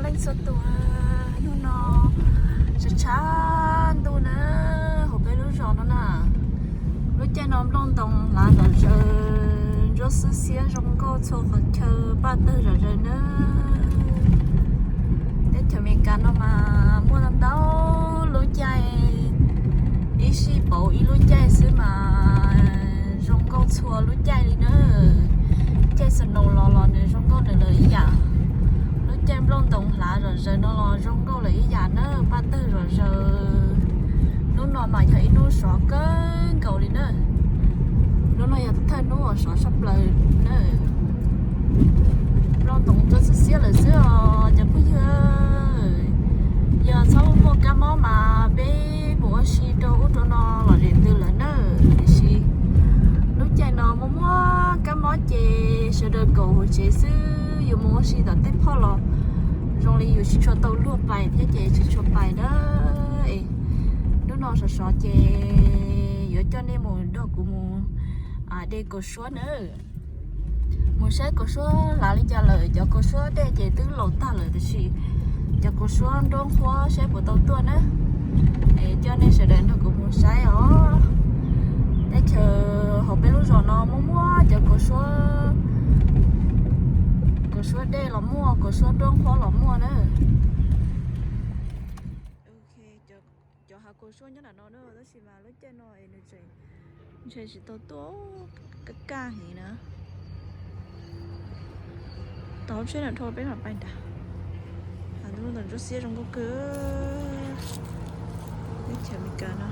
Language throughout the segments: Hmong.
Leej txhua tus, hnub no tshav tshav ntuj na, hauv peb lub zos no na, lub caij no nplooj ntoo hlav zom zaws, ntsuab xwb xiab zoo nkauj txhua qhov chaw, paj tawg zom zaws na. Teb chaws Amelikas no mas muaj ntau ntau lub caij, ib sij pauv ib lub caij xwb mas zoo nkauj txhua lub caij li na. Caij snow los los nws zoo nkauj nws lawm ib yam, lub caij nplooj ntoo hlav zom zaws no los zoo nkauj lawm ib yam na, paj tawg zom zaws. Hnub no mas yog ib hnub sov kawg nkaus li na. Hnub no yog thawj hnub uas sov tshaj plaws na. Nplooj ntoo ntsuab xwb xiab lawm xwb os cov phooj ywg. Yog txhob muaj kab mob mas peb mus ua si rau ub rau no los zem ntws lawm na. Tiam sis lub caij no muaj muaj kab mob ces sawv daws kaum hauv tsev xwb, yuav mus ua si tom tej phoj los zoo li yus tsis tshua tau luag pais thiab ces tsis tshua pais na. Hnub no sov sov ces yuav coj nej mus nrog kuv mus de kaus suab na. Mus saib kaus suab hlav li cas lawm, cov kaus suab dej ces twb laus tag lawm tiam sis cov kaus suab nruab nqhuab saib puas tau tuaj na. Es coj nej sawv daws nrog kuv mus saib os. Teb chaws hauv peb lub zos no muaj muaj cov kaus suab, kaus suab dej los muaj, kaus suab nruab nqhuab los muaj na. Cov hav kaus suab nyob nram no na, tab sis mas lub caij no es nws tseem ntshe tsis tau tuaj, kaj kaj heev na. Tau tsheb nram dhau peb mam pais nrad. Hav ntoo ntsuab xiab zoo nkauj kawg. Teb chaws Amelikas no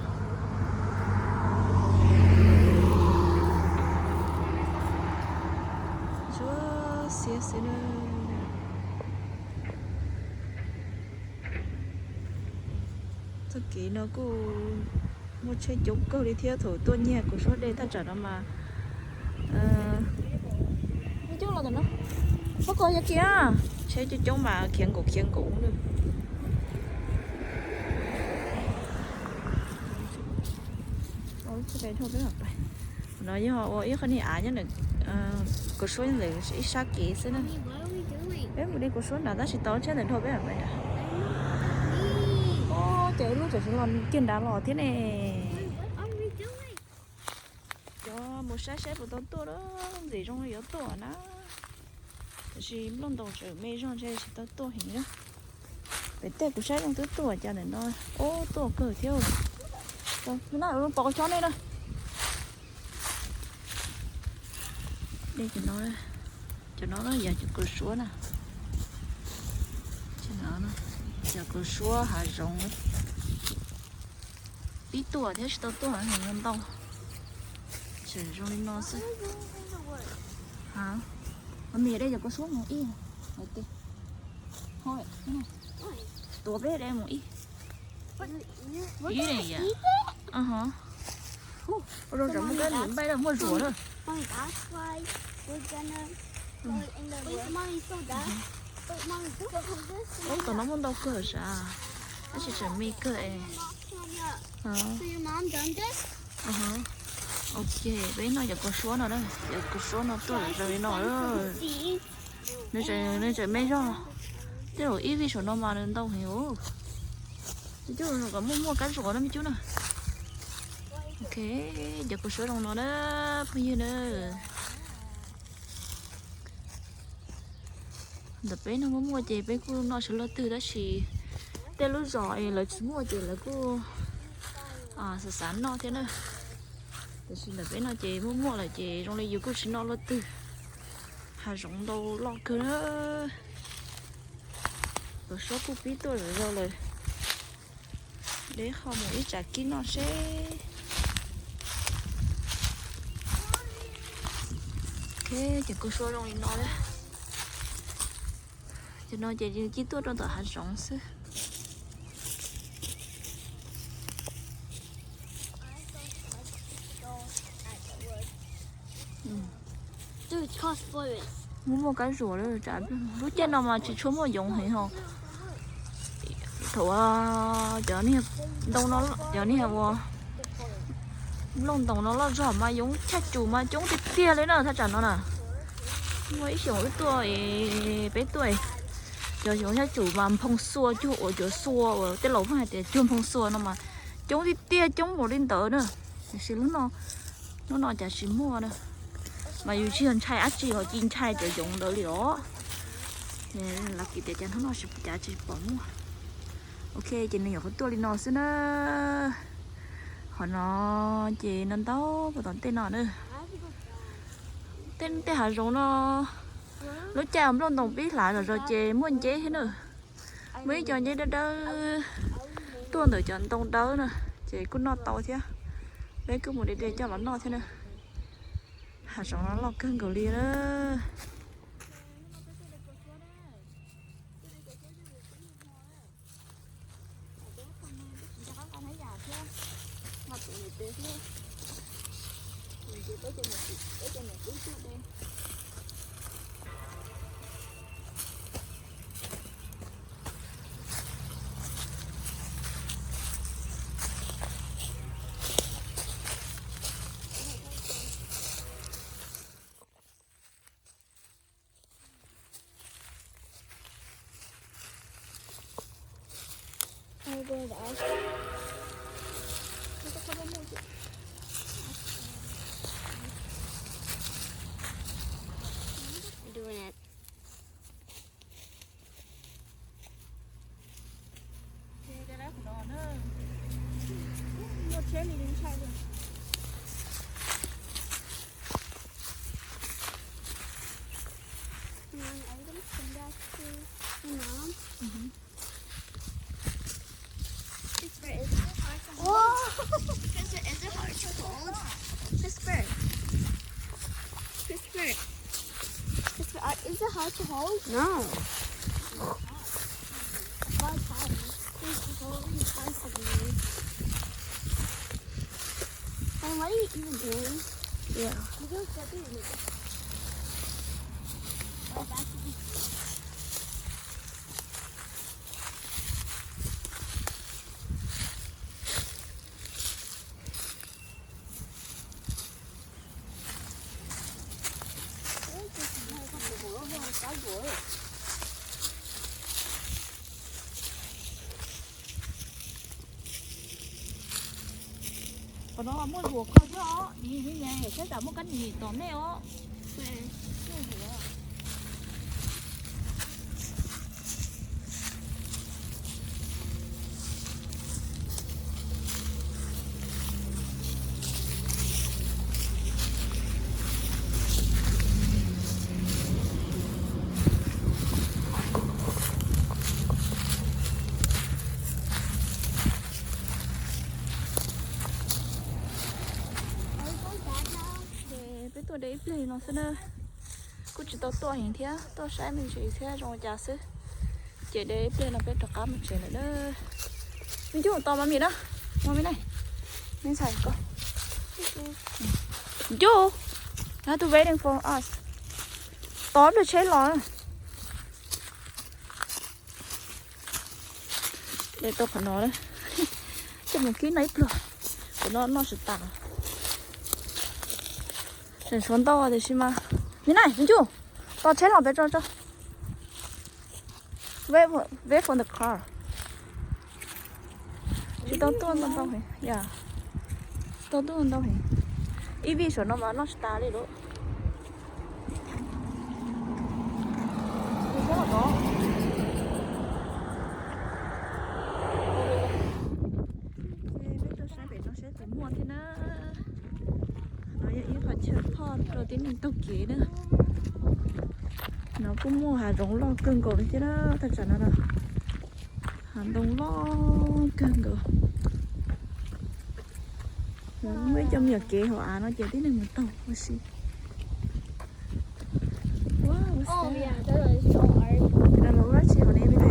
ntsuab xiab xwb na. Txoj kev no kuj muaj tsheb coob kawg li thiab, thaum tuaj nyiag kaus suab dej thaj tsam no mas coob los ntawm no. Pab kom yog kiag tsheb coob coob mas khiav nkaum khiav nkaum na. No yog ua ib qho niag av nyob ntawm kaus suab ntawm ib sab kev xwb na. Peb mus de kaus suab nrad tab sis tau tsheb ntawm dhau peb mam pais nrad. Ces ib lub tseem los kiag nrad los thiab ne. Cov mus saib saib puas tau tuaj, ntxim zoo li yuav tuaj na. Tiam sis nplooj ntoo tseem me zog ntshe tsis tau tuaj heev na. Pem tej kuv saib zoo twb tuaj cas ntawm no, ub, tuaj kawg thiab. Na, pom cov nej na. Cov no, cov no yog cov kaus suab na. Cov kaus suab hav zoov. Pib tuaj thiab tsis tau tuaj heev ntau. Tseem zoo li no xwb. Mày ở đây giờ cô xuống một ít. Tuav peb đây một ít. Ib ne yom. Ua rau tsam muaj kab lim npaij na, muaj zuas na. Ub, tom no muaj ntau kawg sav, tab sis tseem me kawg es. Ok, peb noj cov kaus suab no na, cov kaus suab no tuaj zoo li no. Nws tseem me zog, tej zaum ib vij saum no mas nws ntau heev os. Cov cub kom muaj muaj kab zuas na me cub na. Ok, cov kaus suab zoo no na, phooj ywg na. Ntawm peb no muaj muaj ces peb kuj noj tsis luaj twg tab sis tej lub zos es lawv tsis muaj ces lawv kuj xav xav noj thiab na. Tiam sis ntawm peb no ces muaj muaj lawm ces zoo li yus kuj tsis noj luaj twg. Hav zoov ntau loj kawg na. Kaus suab kuj pib tuaj zom zaws lawm. Deb qho mus ib tsam kib noj seb. Ok, cov kaus suab zoo li no na. Cov no ces kib tuaj rau ntawm hav zoov xwb. Muaj muaj kab zuas, lub caij no mas tsis tshua muaj yoov heev hos. Thaum cov niag ntoo no, cov niag ua nplooj ntoos no loj zog mas yoov tshaj cum mas coob tiag tiag li na thaj tsam no na. Muaj ib xyoos wb tuaj, peb tuaj, Cov yoov thiab tsum mas nphoo xua cuag uas cov xua uas tej laus hais tias cuag nphoo xua no mas coob tiag tiag, coob npaum li ntawd na. Tiam sis lub no, lub no cas tsis muaj na. Mas yus tsis yog ntshai dab tsi os, cia ntshai cov yoov ntawd li os. Lawv kiv tias cas hnub no tsis, cas tsis pom muaj. Ok, ces nws nyuam qhuav tuaj li no xwb na. Qhov no ces no ntau puas tom tej no na. Tej, tej hav zoov no lub caij nplooj ntoos pib hlav zom zaws ces muaj nceb thiab na. Muaj ib co nceb dawb dawb tuaj ntawm cov ntoo dawb na, ces kuj noj tau thiab. Peb kuj mus de de coj los noj thiab na. Hav zoov no loj kawg nkaus li na. Christopher, is it hard to hold? Christopher. Christopher. Christopher, uh, is it hard to hold? No. It's hard. It's really hard to hold. And what are you even doing? Yeah. You don't step in. Oh, that's Qhov no muaj zuas kho thiab os, nim nim saib tsam muaj kab nim tom nej os. Peb tuaj de ib pliag no xwb na, kuj tsis tau tuaj heev thiab, tuaj saib me ntsis thiab zoo li cas xwb. Ces de ib pliag no peb rov qab mus tsev lawm na. Me Ncuj, tos mami na, mami na, me ntxhais ko. Ncuj, you have to waiting for us. Tos ib pliag tsheb los. De tau qhov no, coj mus kib noj ib pluag, qhov no noj tsis tas. Tseem tshuav ntau tiam sis mas, me na, me Ncuj, tos tsheb los peb tso tso. Wait for, wait for the car. Tsis tau tuaj ntau ntau heev, yeah. Tsis tau tuaj ntau heev. Ib vij saum no mas noj tsis tas li lawm. Peb tuaj saib pem no saib puas muaj thiab na. No yog ib qhov chaw phoj rau tib neeg taug kev na. No kuj muaj hav zoov loj kawg nkaus li thiab na, thaj tsam no na. Hav ntoo loj kawg nkaus. Muaj ib co me nyuam kev hauv av no ces tib neeg mus taug ua si. Wow, what's that? Dab tsi hauv no me na?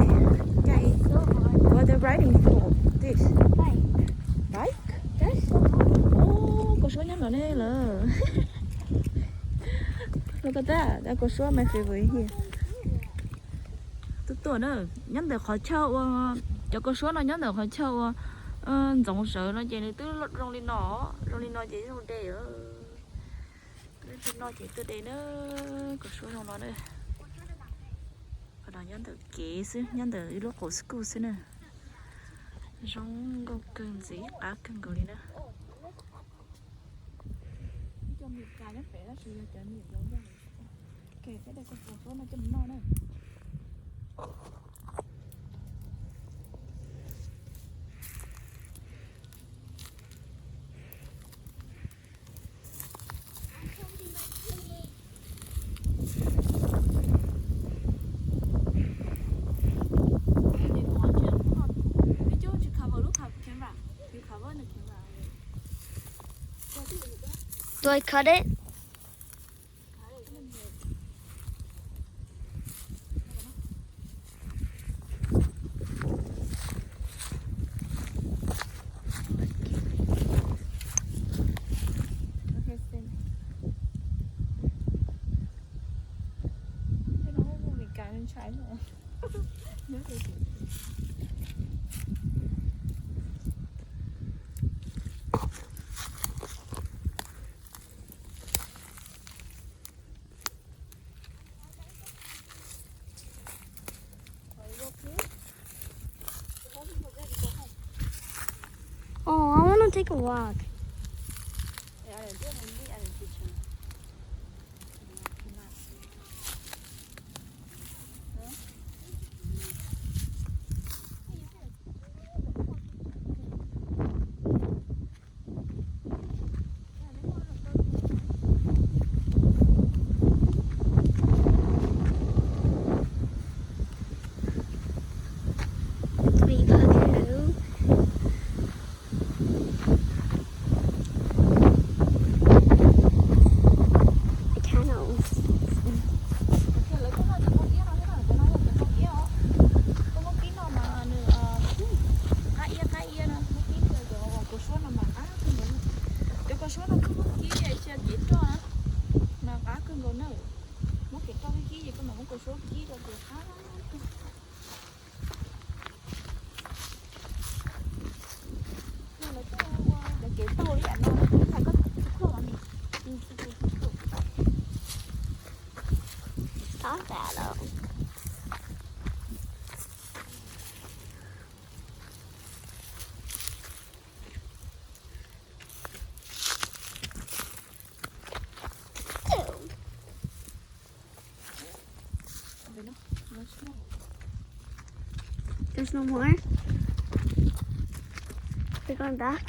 What they riding for this? Bike? Kua suab nyob no ne lawm. Los koj tab, kua suab my favorite here. Tuaj tuaj na, nyob ntawm qhov chaw ua, cov kua suab no nyob ntawm qhov chaw ua ntxoov sawv no ces nws twb zoo li no, zoo li no ces zoo de. Tus no ces tuaj de na, kua suab zoo no na. No nyob ntawm kev xwb, nyob ntawm ib lub qaum school xwb na. Zoo nkauj kawg ntxiv, qab kawg nkaus li na. Do I cut it? Oh, I want to take a walk. Cov kaus suab no mas qab kawg nkaus. Cov kaus suab no kuj muab kib ib txhia kev roj na, mas qab kawg nkaus na. Muab kev roj kib kib ces koj mam muab kaus suab kib rau ces qab kawg. Cov kev taug li yam no, koj There's no more. We're going back.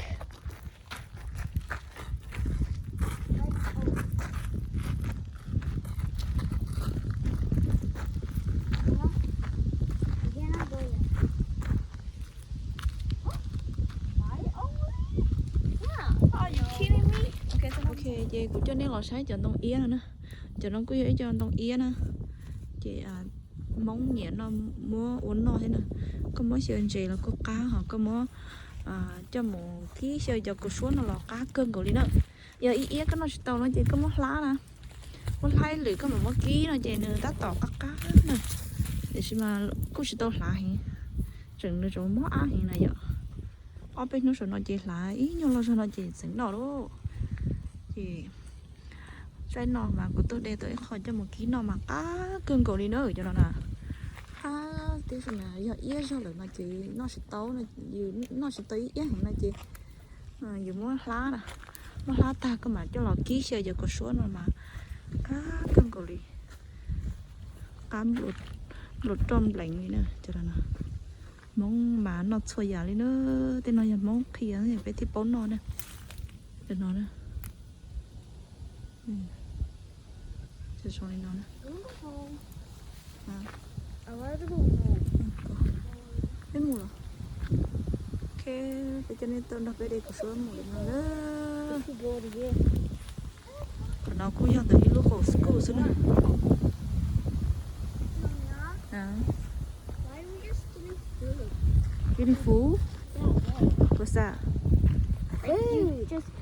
Ok, ces kuv coj nej los saib cov ntoo iab no na. Cov no kuj yog ib co ntoo iab na. Ces Hmoob nyiam no muab ua noj thiab na. Koj muab xyaw ntses los kuj qab, ho koj muab coj mus kib xyaw cov kaus suab no los qab kawg nkaus li na. Yog ib iab koj noj tsis tau no ces koj muab hlab na, muab hlab ib lwm koj mam muab kib no ces nws tab tom qab qab na. Tiam sis mas kuj tsis tau hlav heev, tseem nws tseem mob ab heev na yom. Ob peb hnub saum no ces hlav ib nyuag lo zog no ces txeev noj lauj. Ces tsaib no mas kuv tuaj de tau ib qho coj mus kib noj mas qab kawg nkaus li na cov no na. Qab tiam sis mas yog iab zog lawm no ces noj tsis tau, noj tsis tau ib iab heev no ces yus muab hlab na, muab hlab tag koj mam coj los kib xyaw cov kaus suab no mas qab kawg nkaus li. Qab npluas roj npleev li na cov no. Hmoob mas noj txhua yam li na. Tej no yog Hmoob qhia peb thiaj paub noj na. Cov no na. Peb mus los? Ok, peb coj nej tuaj nrog peb de kaus suab mus li no na. Qhov no kuj yog ntawm ib lub qaum school xwb na. Beautiful. What's that?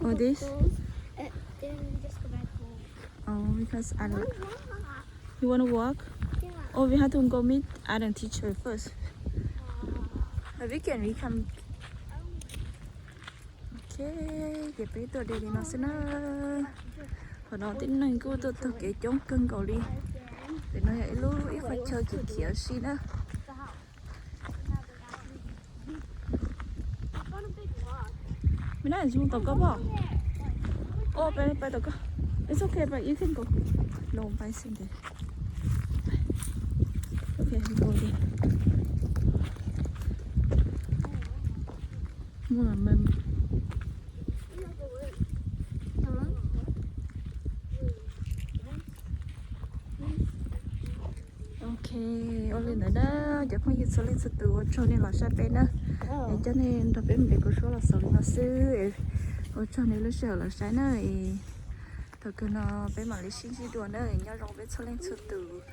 Oh, this? Oh, because I like. You wanna walk? Oh, we have to go meet Adam teacher first. But we can, we can. Ok, ces peb tuaj de li no xwb na. Qhov no tib neeg kuj tuaj taug kev coob kawg nkaus li. Pem no yog ib lub ib qho chaw khiav khiav si na. Me na, zoo tom koj pob. Oh, pais, pais tom koj. It's okay, but you can go. No, pais xwb ntag. Okay, go đi. Muaj mas. Ok, ua li ntawd na, cov phooj ywg txhua leej txhua tus, ua tsaug nej los saib peb na. Es coj nej nrog peb mus de kuv suab los xaus li no xwb. Ua tsaug nej lub sij hawm los saib na. Thaum kawg no peb mam li sib ntsib dua na, nyob zoo peb txhua leej txhua tus.